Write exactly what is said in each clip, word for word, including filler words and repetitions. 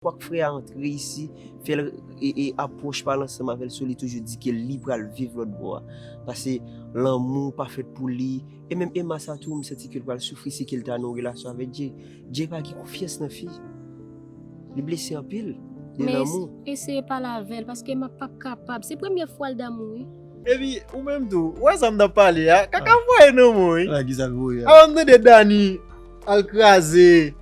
Fòk frè a antre isi, fè l e, e apwòch, pale ansanm avè l, sou li toujou di ke li pral viv lòt bò a. Paske lanmou pa fèt pou li. E menm Emma sa tou, m santi ke l pral soufri si ke l ta nan yon relasyon avèk Jay. Jay pa gen konfyans nan fi. Li blese anpil de lanmou. Men eseye pale avè l, paske Emma p ap kapab. Se premye fwa l damou, wi. Epi, ou menm tou, ou wè sa m t ap pale a? Kaka voye nan mwen, wi. Ala ki sa l voye a. Avan m tande Dani al kraze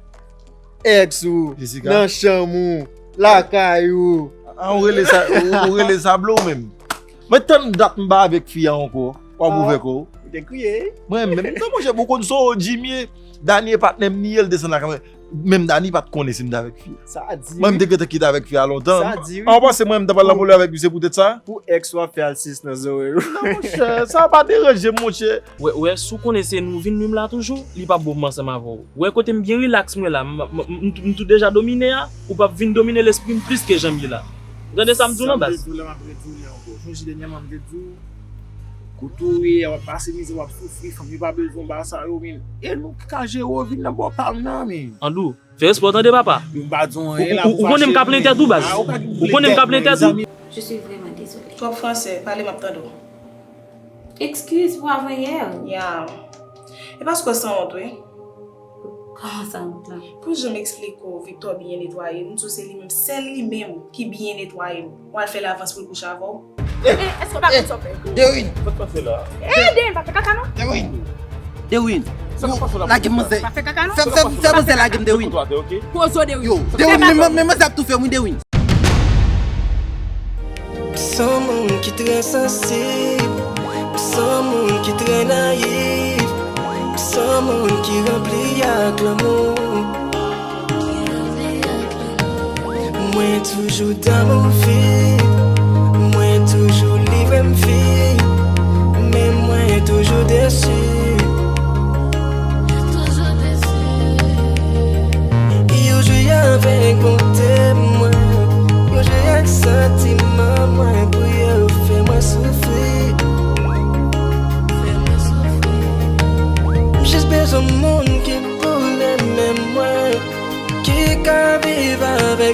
ex ou nan chanm ou, lakay ou. A, ou rele sa, ou, ou rele sa blo ou menm. Mwen tann dat m pa avèk fi a ankò. W ap ouvè kò w. Ou te kriye. Mwen menm, non, monchè, ou konn sa w Jimmy ye. Dani e patnè m, ni ye l desann lakay mwen. Menm Dani pa t konnen si m t avèk fi a. Sa di. Mwen, m te gentan kite avèk fi a lontan. Sa di, wi. An, w panse mwen, m t ap al nan pwoblèm avèk li, se poutèt sa? Pou ex ou ap fè al sis nan zòrèy ou. Non, monchè, sa pa deranje m, monchè. Wè, wè, si w konnen se nou vin nwi m la toujou, li p ap bon pou m ansanm avè w. Wè, kote m byen rilaks mwen la, m, m, m, m tou deja domine a, ou p ap vin domine lespri m plis ke jan m ye la. Ou tande sa m di w lan, baz? Sa m te di w la, m ap redi w li ankò. Sonje dènyèman m te di w, kote w ye a, w ap pase mizè, w ap soufri, fanm yo pa bezwen w, bagay sa yo, men e nou ki ka jere w, vin nan bò pa m nan, men. Andou, fè respè w tande, papa. Yo pa di w anyen la. Ou, ou, ou konnen m ka plen tèt ou, baz. Ou konnen m ka plen tèt ou. Je suis vraiment désolée. Twòp fransè, pale, m ap tande w. Excuse pour avant-hier. Ya. E paske w sanwont, wi. Kòman sanwont lan? Pou jan m eksplike w, Victor byen netwaye m, m di w se li menm, sèl li menm ki byen netwaye m. W al fè l avans pou l kouche avè w. Eh, eh, èske w pa konn sa w fè? Derwin. Sa k pase la? Eh, Derwin, pa fè kaka non. Derwin. Derwin. Sa k pase la? Lage m manzè. Pa fè kaka non. Fè, fè, fè manzè lage m, Derwin. Kozo, Derwin. Yo, Derwin, men, men, men manzè ap toufe m, wi, Derwin. M se yon moun ki trè sansib, m se yon moun ki trè nayif, m se yon moun ki ranpli ak lanmou. Mwen toujou damou fi, mwen toujou livre m fi, men mwen toujou desi. Yo jwe avèk bonte mwen, yo jwe ak santiman mwen pou yo fè mwen soufri. M jis bezwen moun ki pou renmen mwen, ki ka viv avèk